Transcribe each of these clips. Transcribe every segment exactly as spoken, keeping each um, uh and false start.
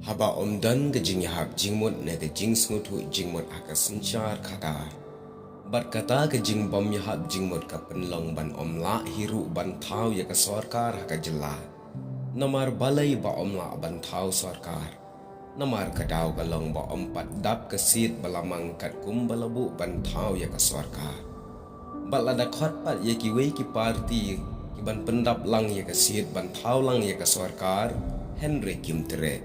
Haba ym don ka jingïahap jingmut ne ka jingsngewthuh jingmut ha ka synshar khadar, bad kata ka jingbym ïahap jingmut ka pynlong ban ym lah hi ruh ban thaw ïa ka sorkar ha ka jylla. Namar balei ba ym lah ban thaw sorkar? Namar ka daw ka long ba ym pat dap ka seat ba la mang katkum ba la buh ban thaw ïa ka sorkar. Bad lada khot pat ïa kiwei ki parti ki ban pyndap lang ïa ka seat ban thaw lang ïa ka sorkar, hynrei kim treh.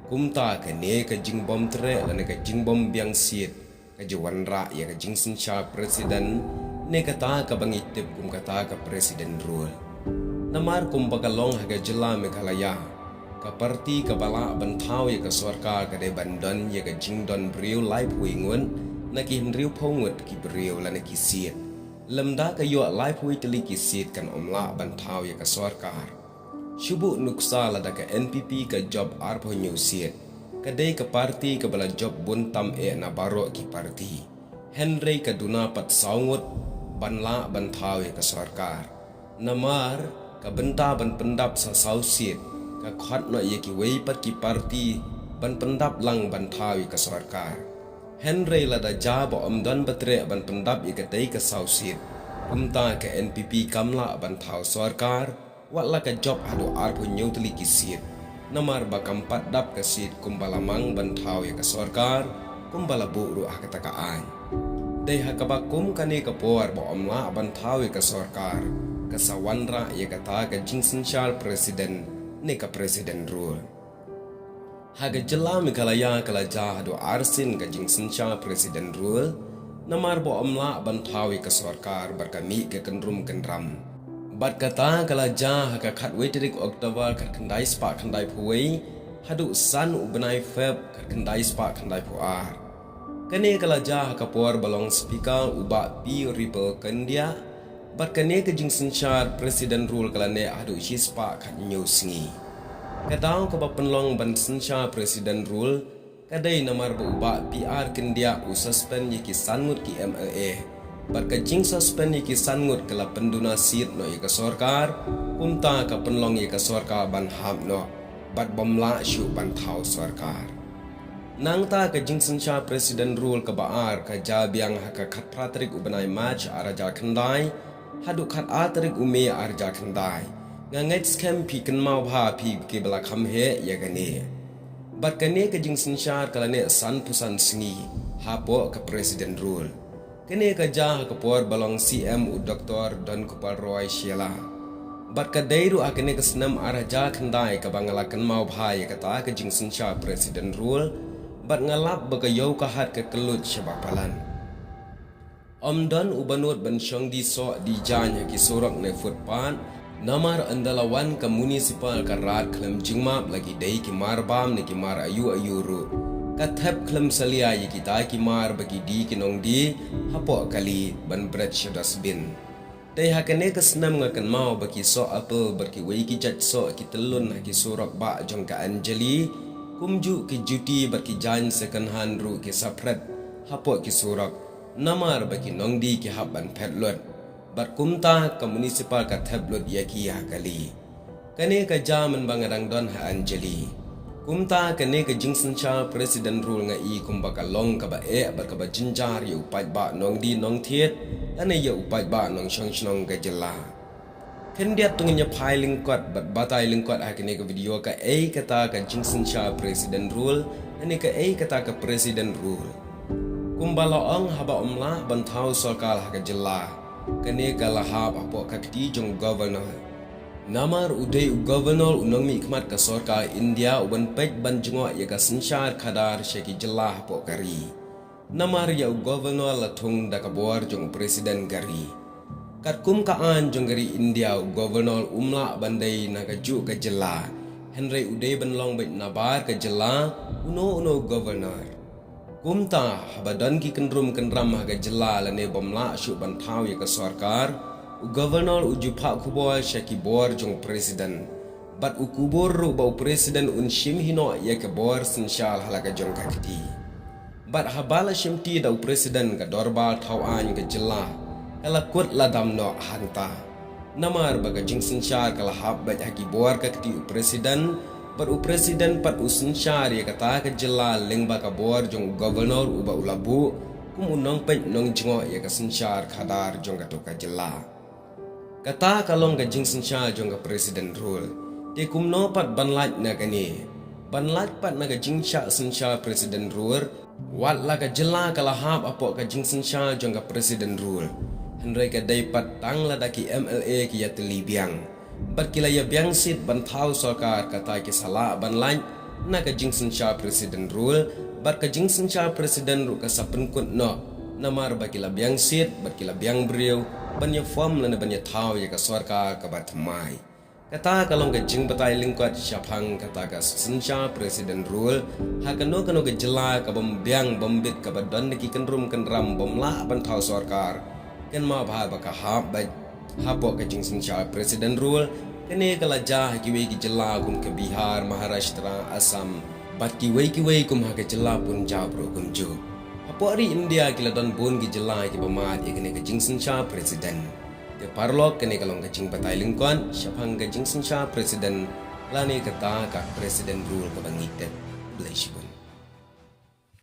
Kumta kane ka jingbym treh lane ka jingbym biang seat ka ju wanrah ïa ka jingsynshar president, ne kata kaba ngi tip kum kata ka president rule. Namar kumba ka long ha ka jylla Meghalaya, ka parti kaba lah ban thaw ïa ka sorkar ka dei ban don ïa ka jingdon briew laiphew ngut na ki hynriewphew ngut ki briew lane ki seat. Lymda ka ïoh laiphew tylli ki seat kan ym lah ban thaw ïa ka sorkar. Shu buh nuksa lada ka N P P ka jop arphew hynñiew seat, ka dei ka parti kaba la jop bun tam eh na baroh ki parti. Hynrei ka duna pat saw ngut ban lah ban thaw ïa ka sorkar. Namar ka bynta ban pyndap sa saw seat, ka khot noh ïa kiwei pat ki parti ban pyndap lang ban thaw ïa ka sorkar. Hynrei lada jia ba ym don ba treh ban pyndap ïa katei ka saw seat, kumta ka N P P kam lah ban thaw sorkar, wat la ka jop haduh arphew hynñiew tylli ki seat. Namar ba kam pat dap ka seat kumba la mang ban thaw ïa ka sorkar, kumba la buh ruh ha kata ka aiñ. Dei ha kaba kum kane ka por ba ym lah ban thaw ïa ka sorkar, ka sa wanrah ïa kata ka jingsynshar president ne ka president rule. Ha ka jylla Meghalaya ka la jia haduh arsien ka jingsynshar president rule, namar ba ym lah ban thaw ïa ka sorkar bad ka mih ka kynrum kynram. Bad kata ka la jia ha ka khatwei tarik October khatkhyndai spah khyndaiphew wei, haduh san u bnai Feb khatkhyndai spah khyndaiphew ar. Kane ka la jia ha ka por ba long speaker u Bah P Ripple Kyndiah, bad kane ka jingsynshar president rule ka la neh haduh shispah khathynñiew sngi. Ka daw kaba pynlong ban synshar president rule ka dei namar ba u Bah P R Kyndiah u suspend ïa ki san ngut ki M L A. Bad ka jingsuspend ïa ki san ngut ka la pynduna seat noh ïa ka sorkar, kumta ka pynlong ïa ka sorkar ban hap noh, bad bym lah shuh ban thaw sorkar. Nangta ka jingsynshar president rule kaba ar ka jia biang ha ka khatphra tarik u bnai March ar hajar khyndai, haduh khatar tarik u May ar hajar khyndai. Nga ngeit skhem phi kynmaw bha phi kiba la kham heh ïa kane. Bad kane ka jingsynshar ka la neh sanphew san sngi hapoh ka president rule. Kane ka jia ha ka por ba long C M u Doctor Don Gopal Roy Shella. Bad ka dei ruh ha kane ka snem ar hajar khyndai kaba nga la kynmaw bha ïa kata ka jingsynshar president rule. Bad nga lap ba ka ïew ka hat ka kylluid sha ba palat. Ym don uba nud ban shong die soh die jaiñ ha ki surok ne footpath, namar ynda la wan ka municipal ka rat khlem jingmap, la ki dei ki mar bam ne ki mar aïu aïu ruh, ka thep khlem salia ïa kita ki mar ba ki die ki nongdie hapoh kali ban bret sha dustbin. Dei ha kane ka snem nga kynmaw ba ki soh apple bad kiwei ki jait soh ki tyllun ha ki surok bah jong ka Anjali, kumjuh ki juti bad ki jaiñ second hand ruh ki saphret hapoh ki surok, namar ba ki nongdie ki hap ban phet lut. Bad kumta ka municipal ka thep lut ïa ki ha kali. Kane ka jia mynba nga dang don ha Anjali. Kumta kane ka jingsynshar president rule nga i kumba ka long kaba eh bad kaba jynjar ïa u paidbah nongdie nongthied lane ïa u paidbah nongshong shnong ka jylla. Khyndiat to ngin ïa phai lyngkot bad batai lyngkot ha kane ka video kaei kata ka jingsynshar president rule lane kaei kata ka president rule. Kumba la ong, haba ym lah ban thaw sorkar ha ka jylla, kane ka la hap hapoh ka kti jong governor. Namar u dei u governor u nongmihkhmat ka sorkar India uban peit ban jngoh ïa ka synshar khadar sha ki jylla hapoh ka ri. Namar ïa u governor la thung da ka bor jong u president ka ri. Katkum ka aiñ jong ka ri India, u governor um lah ban dei na kajuh ka jylla, hynrei u dei ban long beit nabar ka jylla uno uno u governor. Kumta, haba don ki kynrum kynram ha ka jylla lane bym lah shuh ban thaw ïa ka sorkar, u governor u ju phah khubor sha ki bor jong u president. Bad u kubur ruh ba u president un shim hi noh ïa ka bor synshar ha la ka jong ka kti. Bad haba la shimti da u president, ka dorbar thaw aiñ ka jylla ka la kut la dam noh hangta. Namar ba ka jingsynshar ka la hap beit ha ki bor ka kti u president, Bad u President pat u synshar ïa kata ka jylla lyngba ka bor jong u Governor uba u la buh kum u nongpeit nongjngoh ïa ka synshar khadar jong kato ka jylla. Kata ka long ka jingsynshar jong ka President Rule. Te kumno pat ban lait na kane? Ban lait pat na ka jingshah synshar President Rule, wat la ka jylla ka la hap hapoh ka jingsynshar jong ka President Rule, hynrei ka dei pat tang lada ki M L A ki ïatylli biang bad ki la ïa biang sit ban thaw sorkar, kata ki sa lah ban lait na ka jingsynshar President Rule. Bad ka jingsynshar President ruh ka sa pynkut noh, namar ba ki la biang sit bad ki la biang briew ban ïa form lane ban ïa thaw ïa ka sorkar kaba thymmai. Kata ka long ka jingbatai lyngkot shaphang kata ka synshar President Rule. Ha kano kano ka jylla ka bym biang bym bit, kaba don da ki kynrum kynram bym lah ban thaw sorkar, kynmaw bha ba ka hap beit hapoh ka jingsynshar President Rule. Kane ka la jia ha kiwei ki jylla kum ka Bihar, Maharashtra, Assam bad kiwei kiwei kum ha ka jylla Punjab ruh kumjuh. Hapoh ri India ki la don bun ki jylla kiba mad ïa kane ka jingsynshar President. Te paralok, kane ka long ka jingbatai lyngkot shaphang ka jingsynshar President lane kata ka President Rule kaba ngi tip. Khublei shibun.